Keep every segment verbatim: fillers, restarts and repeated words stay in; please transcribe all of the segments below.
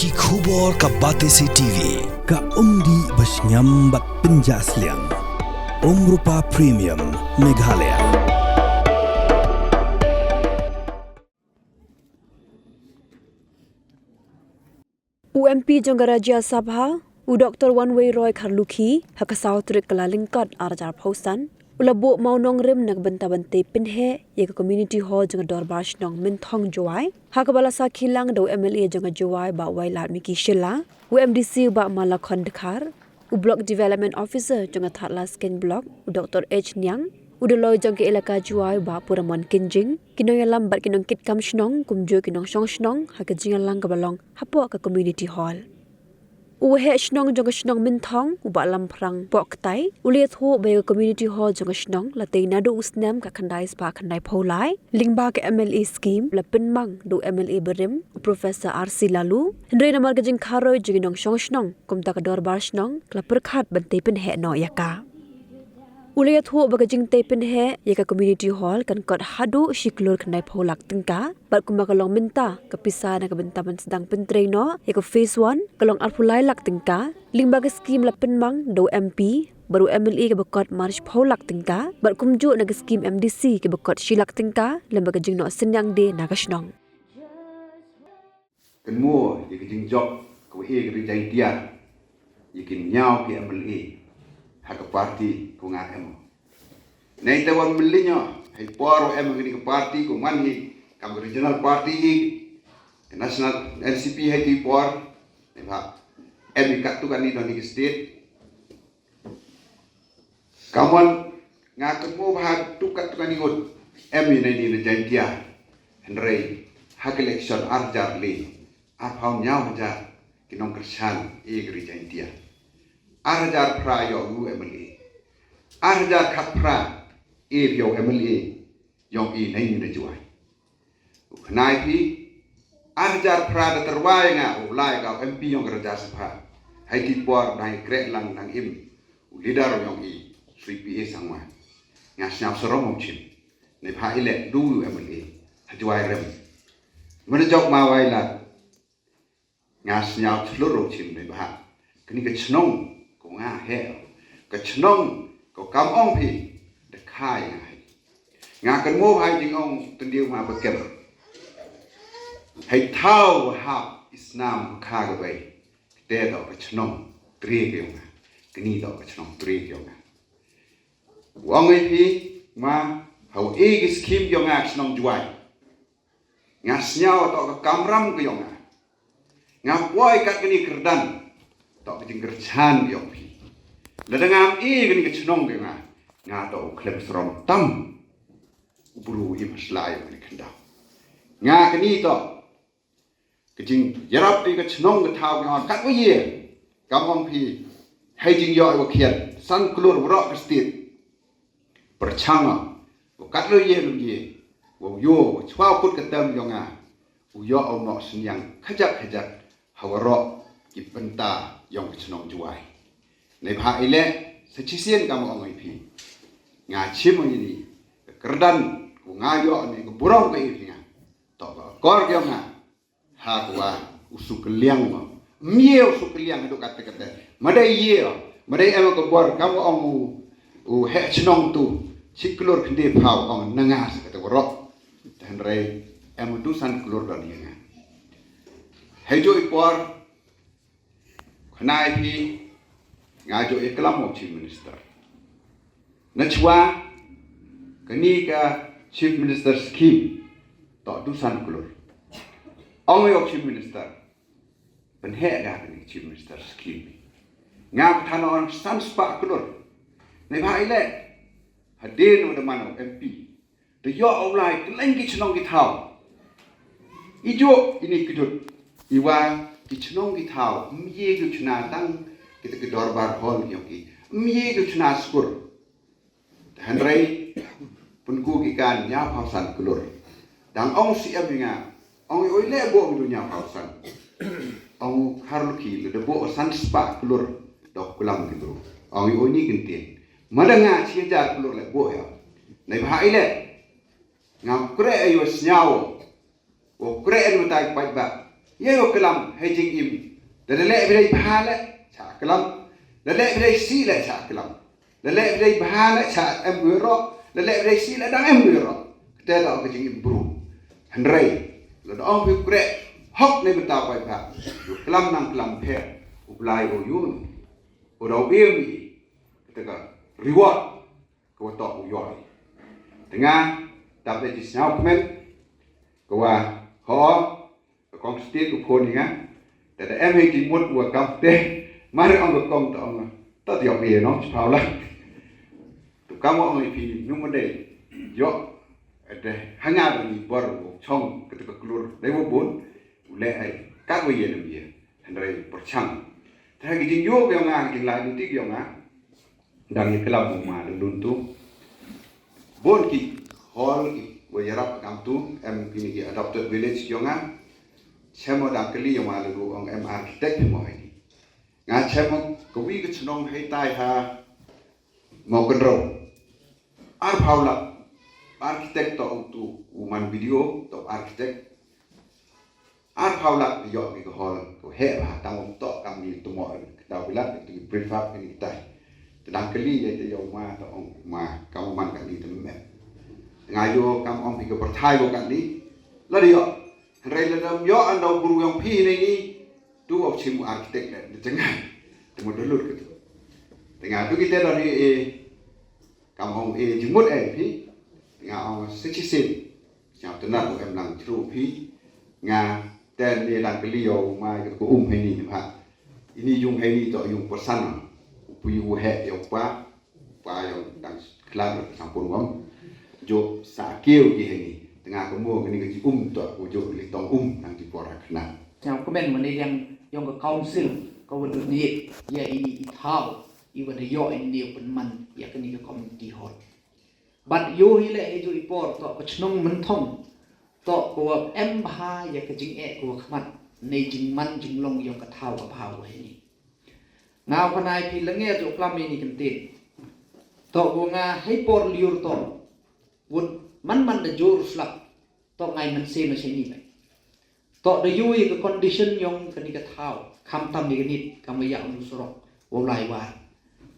Ki khubor ka Batesi T V, ka umdih ba shngiam bad pynjah sliang. Umrupa Premium, Meghalaya. U M P jong ka Rajya Sabha, u Doctor Wanwei Roy Kharlukhi, ha ka saw tarik Kyllalyngkot ar hajar arphew san, u la buh mawnongrim na ka bynta ban tei pynheh ïa ka Community Hall jong ka Dorbar Shnong Mynthong Jowai, ha kaba la sakhi lang da u M L A jong ka Jowai Bah Wailadmiki Shylla, u M D C Bah Malakhon Dkhar, u Block Development Officer jong ka Thadlaskein Block, u Doctor H Niang, u Dolloi jong ka Elaka Jowai Bah Puramon Kynjing, ki nongïalam bad ki nongkitkam shnong, kumjuh ki nongshong shnong ha ka jingïalang kaba long hapoh ka Community Hall. U Waheh Shnong jong ka shnong Mynthong, u Bah Lamphrang Pohktai, u la ïathuh ba ïa ka Community Hall jong ka shnong la tei naduh u snem khatkhyndai spah khyndaiphew lai lyngba ka M L A scheme, la pynmang da u M L A barim, u Professor R C Laloo. Hynrei namar ka jingkharoi jong ki nongshong shnong, kumta ka Dorbar Shnong ka la pyrkhat ban tei pynheh noh ïa ka. U la ïathuh ba ka jingtei pynheh ïa ka Community Hall kan kot haduh shi klur khyndaiphew lak tyngka, bad kumba ka long mynta, ka pisa na ka bynta ban sdang pyntrei noh ïa ka Phase One ka long arphew lai lak tyngka, lyngba ka scheme la pynmang da u M P bad u M L A kaba kot marshiphew lak tyngka, bad kumjuh na ka scheme M D C kaba kot shi lak tyngka, lyngba ka jingnoh synñiang die na ka shnong. Kynmaw ïa ka jingjop kaba ïa ka Ri Jaiñtia, ïa ki ñiaw ki M L A ha ka party kaba nga em. Nangta wan mynlei noh, ha i por u em ha kane ka party, ka man hi kam ka regional party hi, ka national N C P ha i por, ne ba em hi katto katne don hi ka state. Ka mon, nga kynmaw ba ha tukak tukak ni ngut em ïa na ni na Jaiñtia. Hynrei ha ka election ar hajar le, arphew hynñiew hajar ki nongkyrshan ïa ka Ri Jaiñtia. Ar hajar phra ïoh u M L A. Ar hajar khatphra ïoh u M L A ïong i na ni na Jowai. U khynnai phi, ar hajar phra da tyrwa ïa nga u lai ka u M P ïong ka Rajya Sabha. Ha i por dang ïakreh lang dang im u leader ïong i, Shri P A Sangma. Nga sñiaw sarong u chim. Ne pha i leh du u M L A ha Jowai rem. Mane jok ma wai la. Nga sñiaw chlur u chim ne ba. Kani ka chnong ko nga heh. Ka chnong ko kam ong phi da kha ïa nga hi. Nga kynmaw ba ha i jingong tyndiw ma ba kem. Ha i thaw ba hap i snam ba kha ka bai. Te to ka chnong tre ka ïong nga. Kani to ka chnong tre ka ïong nga. U ong ïa phi ma ha u e ki scheme ïong nga ka chnong Jowai. Nga sñiaw to ka kamram ka ïong nga. Nga poi kat kani kyrdan. To ka jingkyrchan ïong phi. Lada ngam e kani ka chnong ka ïong nga. Nga to u khlem srong tam. U bru i maslai ïong kani kyrdan. Nga kani to. Ka jingïarap ïa ka chnong ka thaw ka ïong nga kat wa ye. Kam ong phi. Hei jingïoh ïa wa khian. San klur wa rok ka state. Pyrchang nga, u kat lu ye lu ye, u yo, u chwa u put ka tem yong nga, u yo u nok sniang, kajak kajak, ha warok, ki penta, yong ka chnong Jowai. Nei bha ile, sa chisien kam ong ai phi. Nga chim ong ini, ka kerdan, ku nga yo ni, ka burong ka i phi nga. Tok ka kor yong nga, ha kwa u suk liang mo. Mie u suk liang duk kate kate. Madai ye, madai em ka bor kam ong u, u he chnong tu. Chi klur kende phau ong nanga sa kate warok. Tan rei em du san klur dan ye nga. Hei jo i por. Khnai phi nga jo i klam ong Chief Minister. Na chwa, kani ka Chief Minister scheme, to du san klur. Ong yok Chief Minister, penhe ga kani Chief Minister scheme. Nga pthan on san spa klur. Nei bha ile, hadin wa de mano M P. De yo au lai, keleng ki chnong ki thau. I jo ini kejut, iwa ki chnong ki thau, mye ki chna tang, kita ki dorbar hall ki ki, mye ki chna skur. Hanrei, pun ku ki kan nya phau san klur. Dang ong si em nga, ong oi le bo mi nya phau san. Ong khar lu ki, le de bo san spa klur, dok kulam ki bro. Ong oi ni kintin. Mada nga chi jar klur le bo ya. Nei bha ile, nga kre ai wa snyau. Wa kre en wa tai pai ba. Ïa u klam ha jingim. Da leh bha leh sha klam. Da leh bha sih leh sha klam. Da leh bha leh sha em gu roh. Da leh bha sih leh dang em gu roh. Kata da ka jingim bru. Hynrei la da ong phi u kreh hok ne bynta pai bha. U klam nang klam pher. U Blai u ïun. U dau im i. Kata ka reward. Ka wa tok u ïoh. Te nga dap da jingsngewkmen ka wa ho ka kong state ka phone ïa nga. Te da em hei ki mut wa kam te mar ong ka kong ta ong ta ïoh ïa nong chipau la. Tu kam ong ïa phi nu ma dei ïoh. Te hanga da ni bor wa chong ka ta ka klur dei wa bun u leh ai ka wa ïa nam ïa. Hynrei pyrshang. Te ha ki jingïoh ki ong nga ki jinglai ni ti ki ong nga. Dang ïa klam u ma lun tu. Bun ki hall ki wa ïarap kam tu em kini ki adopted village ki ong nga. Chem o dang kali ïa ma lun ong em architect mo hai ni. Nga chem o ka wi ka chnong hai tai ha Mawkynrew. Ar phaw lak architect to u tu u man video to architect. Ar phaw lak ïoh ki ka hall ko he ba tang um to kam ni tu mo ka tau bilat tu ki prefab ni tai. Te dang kali ïa te ïoh ma to ong ma kam man ka ni te met. Nga ïoh kam ong ki ka perthai ko ka ni. La ïoh. Hynrei la dam ïoh an dau bru yong phi ni ni. Tu ong chim architect le ni tengah. Te mo dolut ke tu. Tengah tu kita dari eh kam ong eh jimut eh phi. Tengah ong secisin. Sñiaw tynat u em lang chru phi. Nga ten ne lang kali ïa u mai ka ku um hai ni ha. Ini yung hai ni to yung pyrsan. U pu yu he ïa u pa. Pa ïa u dang klar sampun wam. Jo sa kiew ki hai ni. Tengah ka mo kani ka ji um to u jo li tong um nang ji por ha khna. Sñiaw kmen mane yang yong ka council ka wa dut ni ïa ini i thaw i wa da ïoh ini u pynman ïa kani ka community hall. Bad ïoh hi leh hi ju i por to ka chnong Mynthong to ko wa em bha ïa ka jingeh ko wa khmat ne jingman jinglong yong ka thaw ka bha wa hi ni. Nga u khanai phi lenge ju klam ini kyntin. To ko nga hei por liur to wut man man da jur slap to ngai man se ma se ni bai. To da yui ka condition yong kani ka thaw kham tam ni ka nit kam ïa unu surok wa lai war.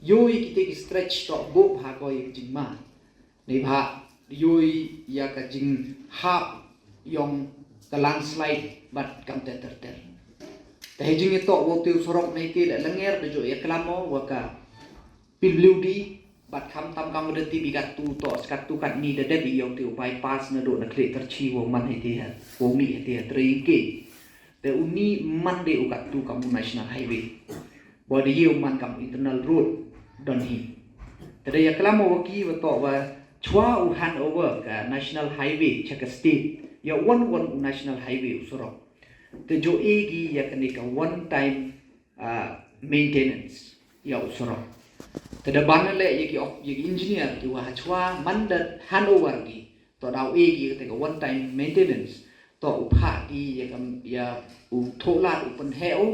Yui kite ki stretch to bu bha ko ïa ka jingma. Ni bha yui ïa ka jinghap yong ka landslide bad kam ter ter ter. Te jing ito wa te u surok nei te la langer da jo ïa klamo wa ka P W D bad kham tam kam da ti bi kat tu to skat tu kat ni da dep ïong ti u bypass na do na klik terchi wa man hai ti ha wa mi hai ti ha train ke. Te uni man de u kat tu kam u national highway. Ba de ye u man kam internal road don hi. Te da ya klamo wa ki wa to wa chwa u hand over ka national highway cha ka state ya wan wan u national highway u surok. Te jo e gi ya kane ka one time ah, maintenance ïa u surok. Te da ban le ïa ki op ïa ki engineer ki wa ha chwa man da handover ki to daw e ki te ka one time maintenance to u pha ki ïa ka ïa u tholat u pynhe u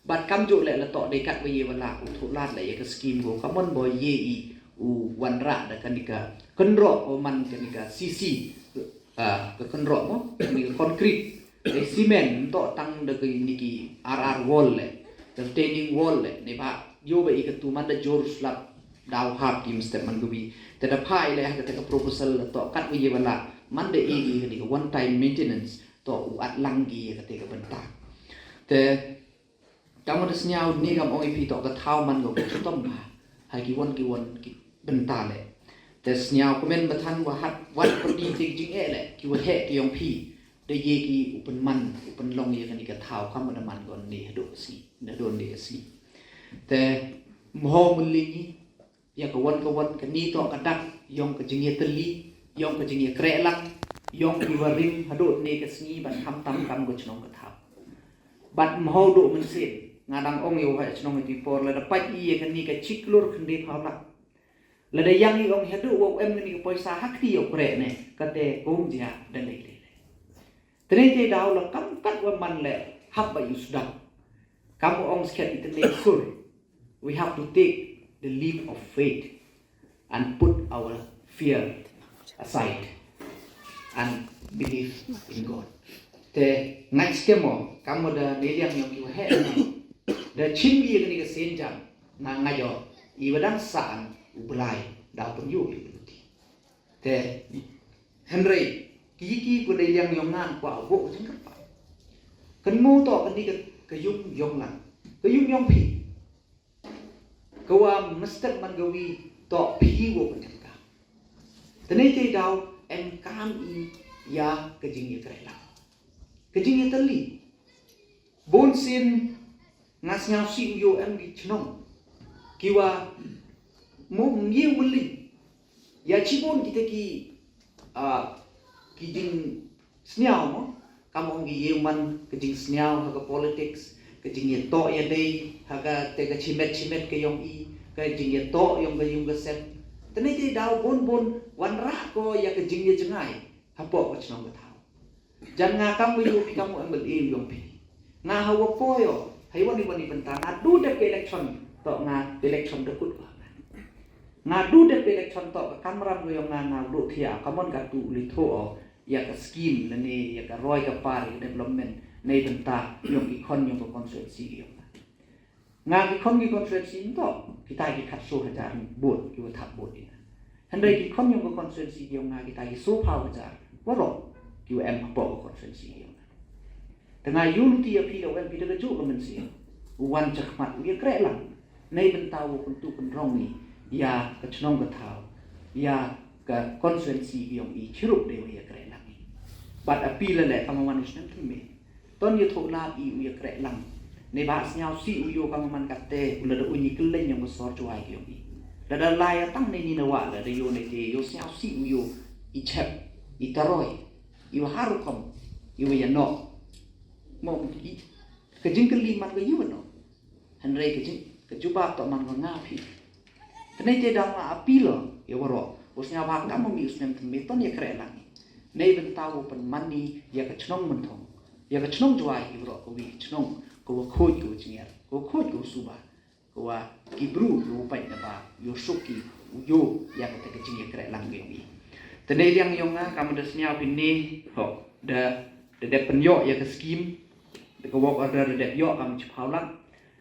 bad kam ju le la to de kat wa ye wa la u tholat le ïa ka scheme ko ka mon bo ye i u wan ra da ka ni ka kynro ko man ka ni ka C C ah, ka kynro mo ka ni ka concrete. Te cement to tang da ka ni ki R R wall le, retaining wall le, ne ba yo ba i ka tu man da jor slap daw hap ki mstep man gubi. Te da phai le ha ka te ka proposal to kat wi ye bala man da i ki ka ni ka one time maintenance to u at lang ki ka te ka bynta. Te Tang da sñiaw ni kam ong i phi to ka thaw man ko ka chitom ba ha ki won ki won ki bynta le. Te sñiaw kmen ba than wa hat wat pyrdi te ki jingeh le ki wa heh ki yong phi. Da ye ki u pynman u pynlong ye kani ka thaw kam da man ko ni hadu si na do ni si. Te mho mun li ni ya ka wan ka wan ka ni to ka dak yong ka jingya teli yong ka jingya kreh lang yong ki warim hadu ni ka sngi ban ham tam kam ko chnong ka thaw. Bat mho do mynsin nga dang ong yo ha chnong ti por la da pat i ya ka ni ka chiklur khyndai phaw lak. La da yang i ong hadu wa em ni ka poisa hak ti yo kreh ne ka te kong jia da lei lei. Tene te daw la kam kat wa man le hap ba yu sdang. Kam ong skhet i tene sur. We have to take the leap of faith and put our fear aside and believe in God. Te ngait skhem mo, kam mo da ne liang yong ki wa heh mo. Da chim ki kani ka senjang, nga ngait yo, i wa dang saan u Blai, da pun yu ki luti. Te, henrei, ki ki ku dei liang yong ngan kwa bo ka jingkyrpad. Kan mo to kani ka, ka yung yong lang, ka yung yong phi. Ka wa mestep man ka wi to phi wo pynjah ka. Tene te daw em kam i ya ka jingïakhreh lang. Ka jingïatylli. Bun sien nga sñiaw si u yo em ki chnong. Ki wa mo ngi muli. Ya chi bun kita ki, ah, ki jing sñiaw mo. Kam ong ki ïew man ka jingsñiaw ha ka politics, ka jingïatoh ïadei ha ka te ka chimet chimet ka yong i, ka jingïatoh yong ka yung ka sem. Tene te daw bun bun wanrah ko ya ka jingïajngai hapoh ka chnong ka thaw. Jan nga kam ïu phi kam em bel ïu yong phi. Nga ha wa po yo, ha wan i wan i bynta nga du dep election to nga election da kut ko. Nga du dep election to ka kamram ko yong nga nga du thia kamon ka tu li tho o. Ya ka scheme lane ya ka roi ka par ya ka development nei bynta yong ki khon yong ka constituency yong nga. Nga ki khon ki constituency nto kita ki khat so hajar bot ki wa thap bot ina. Hynrei ki khon yong ka constituency yong nga kita ki so phaw hajar warok ki wa em hapoh ka constituency yong nga. Te nga yu luti ya phi da wen phi da ka juk ka mensi u wan chakmat u ya kreh lang. Nei bynta u kuntu kunrong ni ya ka chnong ka thaw ya ka constituency yong i chirup de u ya kreh lang ni. Bat api la le kama wan u snem tumi. Ton ya thok lap i u ya kreh lang. Nei ba sñiaw si u yo kama man kate u la da u ni keleng yong ka sor chuai yong i. Da da la ya tang nei ni na wa la da yo nei te yo sñiaw si u yo i chep i taroi i wa haru kom i wa ya no. Mo i ka jingkylli man ka yu wa no. Hynrei ka jing ka jubab to man ka nga phi. Tene te dang ma apilo ya waro. Bos nya ba kam mi usnem teme ton ya kreh lang. Nei bynta wo pen mani ya ka chnong mentong. Ya ka chnong juai ya waro ka wi chnong ka wa khoj ka wa jingir ka wa khoj ka wa suba ka wa ki bru ya wa pait na ba yo suk ki yo ya ka te ka jing ya kreh lang yong i. Tene liang yong nga kam da sñiaw pini ho da da dep pen yo ya ka scheme da ka work order da dep yo kam chiphaw lang.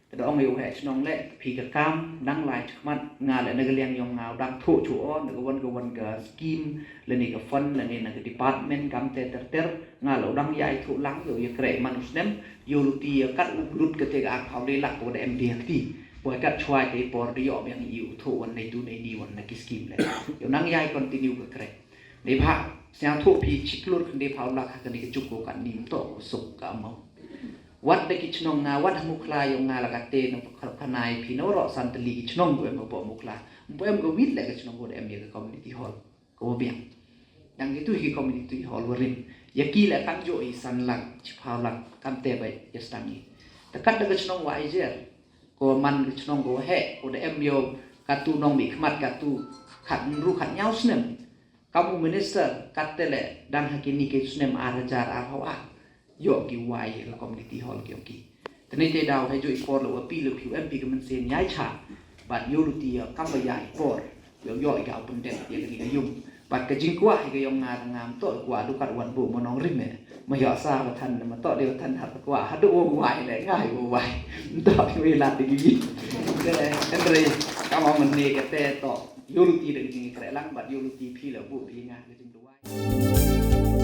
Te da ong ïa u heh chnong le phi ka kam nang lai chakmat nga le na ka liang yong nga u dang thoh chu o na ka wan ka wan ka scheme lane ka fund lane na ka department kam te ter ter nga le u dang ïai thoh lang ïa u ïa kreh man u snem ïa u luti ïa kat u lut ka te ka ak phaw le lak ko da em dia kti. Boi kat chwai te por da ïoh biang ïa u thoh wan nei tu nei ni wan na ki scheme le ïa u nang ïai continue ka kreh. Dei bha sñiaw thoh phi chiklur khynde phaw lak ha kane ka juk ko kat ni mto ko suk ka amau. Wat da ki chnong nga wat ha Mukhla yong nga la ka te na phanai phi na roh san tali ki chnong ko em ko Mukhla. Ko em ko wit le ka chnong ko em ya ka community hall ko biang. Dang ki tu ki community hall warim ya ki le kan jo i san lang chiphaw lang kan te bai ya stang i. Takat da ka chnong wa ijer ko man ka chnong ko he ko da em yo ka tu nong bi khmat ka tu khat ru khat nyaw snem. Kam u minister kat te le dang ha kini ki snem ar hajar ar haw ar ïoh ki wai ha la community hall ki ong ki. Tene te daw ha joi por lo wa pi lo pi em pi ka men sen yai cha. Bat yo luti ya kam ba yai por yo yo i ka open den ya kini ka yung. Bat ka jingkwah i ka yong nga ngam to kwah du kat wan bu mo nong rim eh. Ma yo sa ba than ma to de than hat kwah ha du wai le ngai wai. To ki wi lat ki gi. Te le kan re kam ong ne ka te to. Yo luti de ki kreh lang bat yo luti pi lo bu pi nga ka jing du wai.